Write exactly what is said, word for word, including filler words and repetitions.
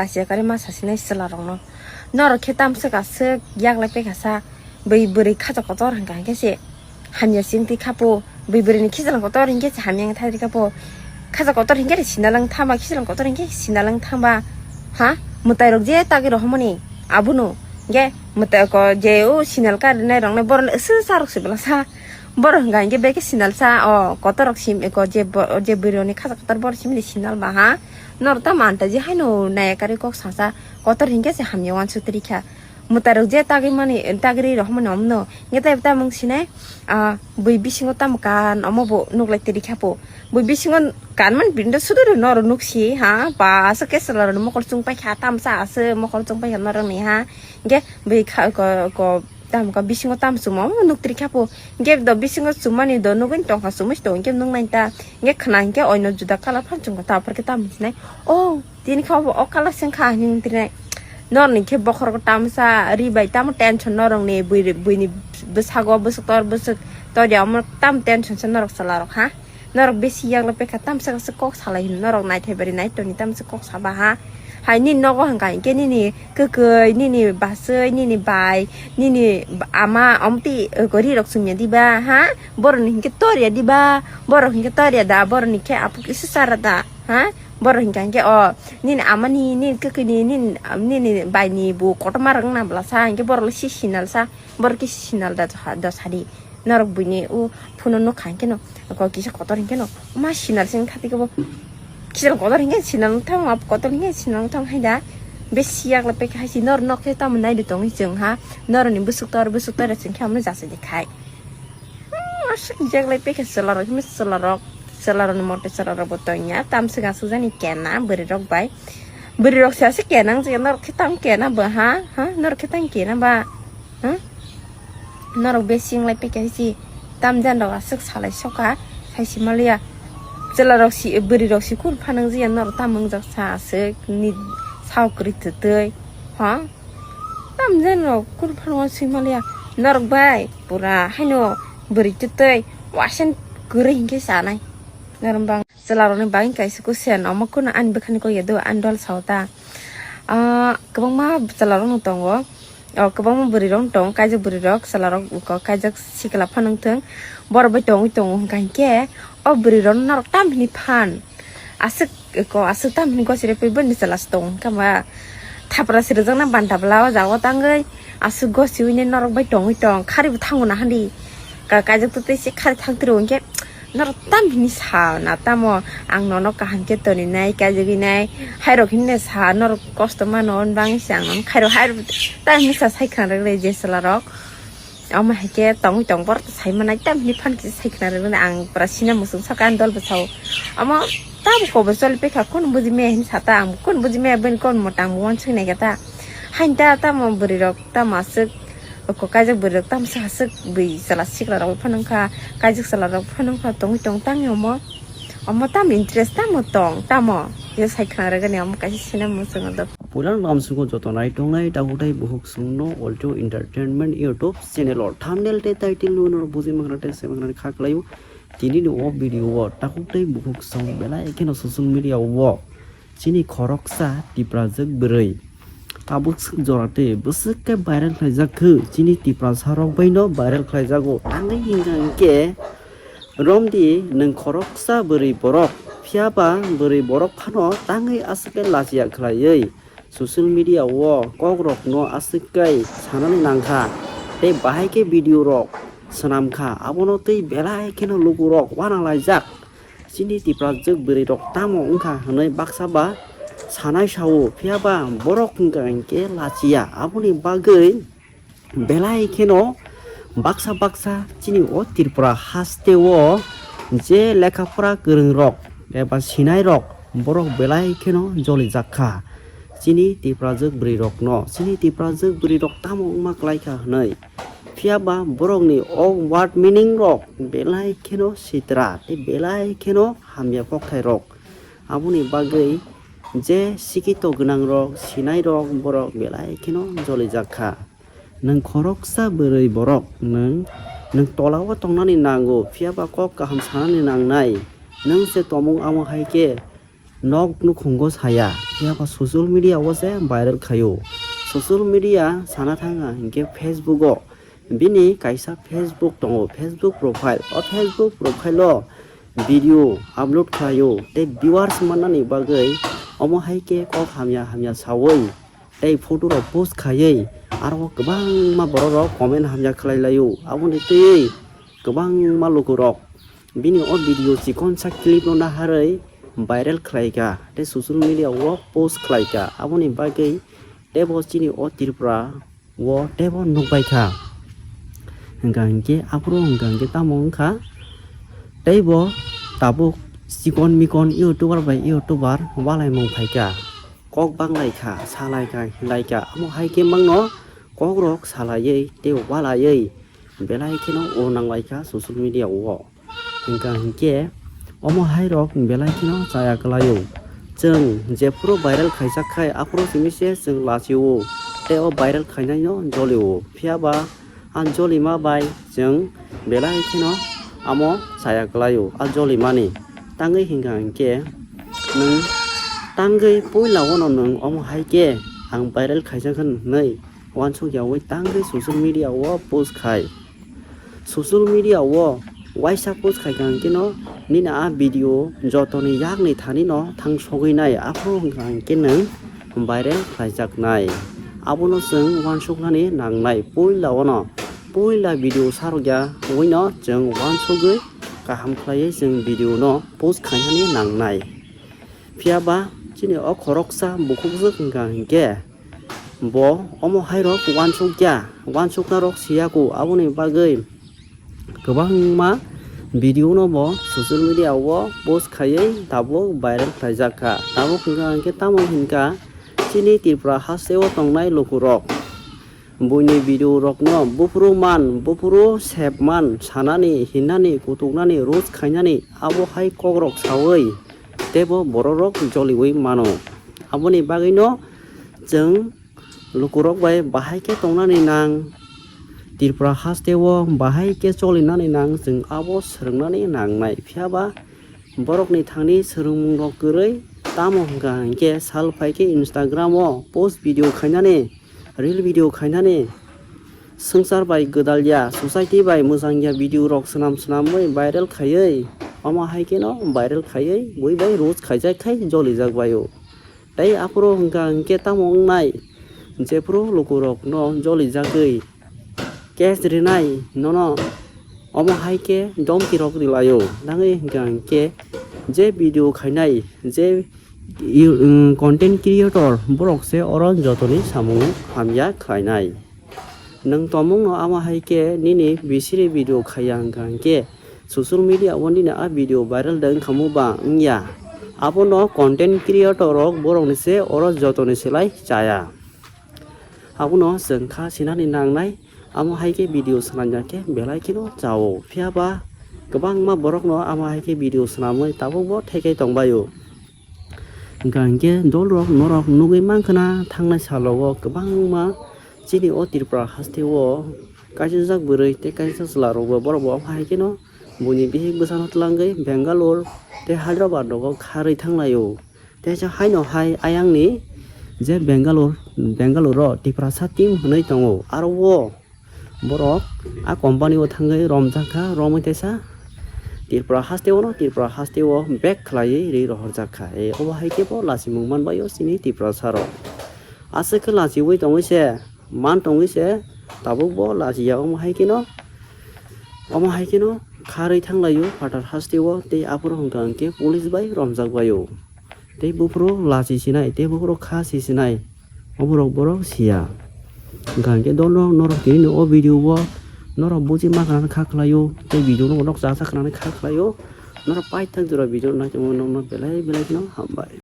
Lachiya kari ma sasinai chwla rokno. Norok khe tamswk aswk yaklai paikha sa, bui bwrwi khacha kotor hwnkha hinkhe se hamya singtwi khapo, bui bwrwini khichlang kotor hinkhe se hamya wngthai rikhapo. Khacha kotor hinkhe sinal wng thangba, khichlang kotor hinkhe sinal wng thangba. Ha? Mwtai rok je tagwi rohormani abono. Hinkhe mwtai ko je o sinal karinai roknai borokno aswk charwk se bwlasa. Borok hwnkha hinkhe beke sinal sa o kotor rok sim ko je bo-, je bwrwini khacha kotor borok simini sinal ba ha. Norok tamo antaji haino naiya karwi kok sasa kotor hinkhe se hamya uansuk twi rikha. Mwtai rok je tagwi mani, tagwi rwi rohormani omno. Hinkhe tei tamo wng sinai, ah, bui bisingo tamo kan omo bo nuklai twi rikha po. Bui bisingo kanmani bini do sudu rw norok nuksi ha. Ba aswk khe chwla rokni mokol chwng paikha, tamsa aswk mokol chwng paikha norokni ha. Hinkhe bui kha-, ko, ko, tamo ka bisingo tamo chuma omo nuk twi rikha po. Hinkhe do bisingo chumani do nugwi tongkha, chumui se tongo hinkhe nuk nai ta. Hinkhe khna hinkhe oino juda colour phan chumkha ta, aphar khe tamo hinai. O, tini kha obo o colour se wngkha hinwi wng twi nai. Norokni khe bokhorok tamsa ri bai tamo tension norokni bui, buini bwsago bwswk tor bwswk tor ya omo tamo tension se norok chwla rok ha. Norok besi yaklai paikha, tamsa khe kok salai hino, norok naithai bari nai toni, tamsa kok saba ha. Hai nini nogo hwnkha hinkhe nini kwkwi, nini bachwi, nini bai, nini ama, omtwi, eh, ri rok chumya diba ha? Borokni hinkhe torya diba? Borok hinkhe torya da, borokni khe apuk isi chara da ha? Borok hinkha hinkhe o nini amani, nini kwkwini, nini, nini baini bo kotorma rok wngna bwlasa hinkhe borok le si sinal sa, borok khe sinal da, da sadi. Norok buini o phuno nukha hinkhe no, ko kisa kotor hinkhe no, ma sinal se wngkha tei kebo. Kisa kotor hinkhe sinal wngthang, ma kotor hinkhe sinal wngthang hai da. Besi yaklai paikha hai se norok nokhe tamo naidi tongwi chwng ha. Norokni bwswk tor, bwswk tor chwng khe omo jasai de khai. Hmm, aswk yaklai paikha chwla rok, himwi chwla rok, chwla rokni mote chwla rok bo tongya. Tamswk aswk jani kena bwrwi rok bai. Bwrwi rok se aswk kena wng jagwi norok khe tamo kena bo ha? Ha? Norok khe tamo kena ba? Ha? Norok besi wnglai paikha hai se, tamjani rok aswk salai soka, sai se maliya. Chwla rok si, bwrwi rok si kunu phanang jia, norok tamo wngjak sa aswk, ni sao kwrwi twtwi, ha? Tamjani rok kunu phanang swi maliya, norok bai pura haino bwrwi twtwi, wasen kwrwi hinkhe sanai. Norok bang chwla rokni bagwi kaisa question, omo kunu ani bwkhani kok ya do, ani dol sao ta. Ah, kwbangma chwla rok no tongo. O kwbangma bwrwi rok tong, kaijak bwrwi rok, chwla rok ko kaijak sikla phano wngthung, borok bai tongwi tongo hwnkha hinkhe o bwrwi rok norok tam hini phan aswk ko aswk tam hini gosiri pui bwrwi chwla se tongo hwnkha ma thapra se rwjakna banta bwla o jaga o tangwi aswk gosiwi norok bai tongwi tong khari bo thango na handi ka kaijak to tei se khari thang tiro hinkhe. Norok tam hini sa na tamo ang nono kaham khe toni nai kaijagwi nai, hairok hini sa norok kosto mano hwn bangwi se ang nono khairok hairok tam hini sa sai khna rwgwi je chwla rok. Omo hai khe tongwi tong borok to sai manai tam hini phan kisa sai khna rwgwi ang pura sina muchung saka ang dol bwsao. Omo tamo kobor choli pekha kun buji maya hini sa ta ang kun buji maya bini kon mota ang uansuk nai khe ta. Hain ta tamo bwrwi rok tamo aswk. Oko kaijak bwrwi rok tamsa aswk bui chwla sikla rok phano wngkha, kaijak chwla rok phano wngkha tongwi tong tangwi omo. Omo tamo interest tamo tong tamo. Yo sai khna rwgani omo kaisa sina muchungo do. Puila no lamsungo joto nai tongnai takhuk tei bukhuk songno Alto Entertainment YouTube channel o thumbnail tei title no norok bujui mangra tei sai mangra kha kwlaio. Tini ni o video o takhuk tei bukhuk song belai kheno social media o chini khoroksa Tiprajwk bwrwi tabuk swk jora tei bwswk khe viral khlaijak khe chini Tiprasa rok baino viral khlaijago. Tangwi hwnkha hinkhe romdi nwng khoroksa bwrwi borok, phiya ba bwrwi borok phano tangwi aswk khe lachiya khlaiwi social media o kok rokno aswk khe sanani nangkha tei bahai khe video rok swnamkha, abono tei belai kheno lukurok uanalaijak. Chini Tiprajwk bwrwi rok tamo wngkha hwnwi baksa ba sanai sao, phiya ba borok wngkha hinkhe lachiya. Aboni bagwi belai kheno baksa baksa chini o Tripura haste o je lekha pora kwrwng rok eba sinai rok borok belai kheno jolijak kha. Chini Tiprajwk bwrwi rokno, chini Tiprajwk bwrwi rok tamo wngma kwlai kha hwnwi. Phiya ba borokni o word meaning rok belai kheno sitra tei belai kheno hamya kokthai rok. Aboni bagwi je sikito gwnang rok, sinai rok borok belai kheno jolijak kha. Nwng khoroksa bwrwi borok, nwng, nwng tola o tongnani nango, phiya ba kok kaham sanani nangnai. Nwng se tomung amo hai khe nok nukhungo saya, phiya ba social media o se viral khaio. Social media sana thangkha hinkhe Facebook o, bini kaisa Facebook tongo, Facebook profile. O Facebook profile o video upload khlaio tei viewers mannani bagwi omo hai khe kok hamya hamya saui tei photo rok post khaiwi aro kwbangma borok rok comment hamya khlai laio. Aboni twi kwbangma lukurok bini o video chikonsa clip no naharwi viral khlaikha tei social media o post khlaikha. Aboni bagwi teibo chini o Tripura o teibo nukbaikha. Hwnkha hinkhe aphuru hwnkha hinkhe tamo wngkha, teibo tabuk chikon mikon YouTuber bai YouTuber walaimung phaikha. Kok banglaikha, salaikha, hinlaikha, amo hai khe mangno kokrok salaiwi tei walaiwi belai kheno o nanglaikha social media o. Hwnkha hinkhe omo hai rok belai kheno chaya kwlaio. Chwng jephuru viral khaijak khai aphuru simi se chwng lachio tei o viral khainaino jolio. Phiya ba a jolima bai chwng belai kheno amo chaya kwlaio a jolimani. Tangwi hwnkha hinkhe nwng tangwi puila ono nwng omo hai khe ang viral khaijak hwnwi uansuk yaui tangwi social media o post khai. Social media o waisa post khaikha hinkhe no nini a video jotoni yakni thani no thang sogwi nai, aphuru hwnkha hinkhe nwng viral khlaijaknai. Abono chwng uansuknani nangnai, puila ono puila video sarokya wngwi no chwng uansugwi kaham khlaiwi chwng video no post khainani nangnai. Phiya ba chini o khoroksa bukhukjwk hwnkha hinkhe bo omo hai rok uansukya, uansukna rok siyaku, aboni bagwi kwbangma video no bo social media o post khaiwi tabuk viral khlaijak kha. Tabuk hwnkha hinkhe tamo hinkha chini Tripura haste o tongnai lukurok buini video rokno buphuru man, buphuru sep man sanani, hinani, kutuknani, roast khainani abo hai kokrok saui teibo bororok joliui mano. Aboni bagwino chwng lukurok bai bahai khe tongnani nang, Tripura haste o bahai khe cholinani nang, chwng abo swrwngnani nangnai. Phiya ba borokni thani swrwngmungrok kwrwi, tamo hwnkha hinkhe sal phai khe Instagram o post video khainani, reel video khainani, swngchar bai gwdal ya, society bai mwchang ya video rok swnam swnamwi viral khaiwi, omo hai kheno viral khaiwi bui bai roast khaijak khai jolijak bai o. Tei aphuru hwnkha hinkhe tamo wngnai, jephuru lukurokno jolijagwi case rinai nono omo hai khe domki rok rilaio. Nangwi hwnkha hinkhe je video khainai, je you, um, content creator borok se oro jotoni samung hamya khlainai. Nwng tongmungno amo hai khe nini bisiri video khaiya hwnkha hinkhe social media o nini a video viral da wngkhamu ba wngya? Abono content creator rok borokni se oro jotoni se lai chaya. Abono chwng kha sinani nangnai, amo hai khe video swnamya khe belai kheno chao. Phiya ba kwbangma borokno amo hai khe video swnamwi tabukbo thekai tongbaio. Hwnkha hinkhe dolrok norok nugwi mankha na, thangnai salogo kwbangma chini o Tripura haste o kaisajak bwrwi tei kaisa chwla rokbo borokbo hai kheno buini bihik bwsano twlangwi Bangalore tei Hyderabad rogo kharwi thanglaio. Teisa haino hai ayangni je Bangalore, Bangalore o Tiprasa team hwnwi tongo, aro o borok a company o thangwi romjak kha, romwi teisa Tripura haste o no, Tripura haste o back khlaiwi ri rohorjak kha. E, obo hai khe bo lachimung manbaio chini Tiprasa rok. Aswk khe lachiui tongwi se, man tongwi se, tabuk bo lachiya omo hai kheno, omo hai kheno kharwi thanglaio phatar haste o, tei aphuru hwnkha hinkhe police bai romjak baio. Tei buphuru lachi sinai, tei buphuru kha si sinai, oborok borok siya. Hwnkha hinkhe dolrok norok tini o video o norok buji ma kha khlaio, tei video no norok cha cha kha khlaio, norok paithak jora video naitongma nokno belai belai kheno hambai.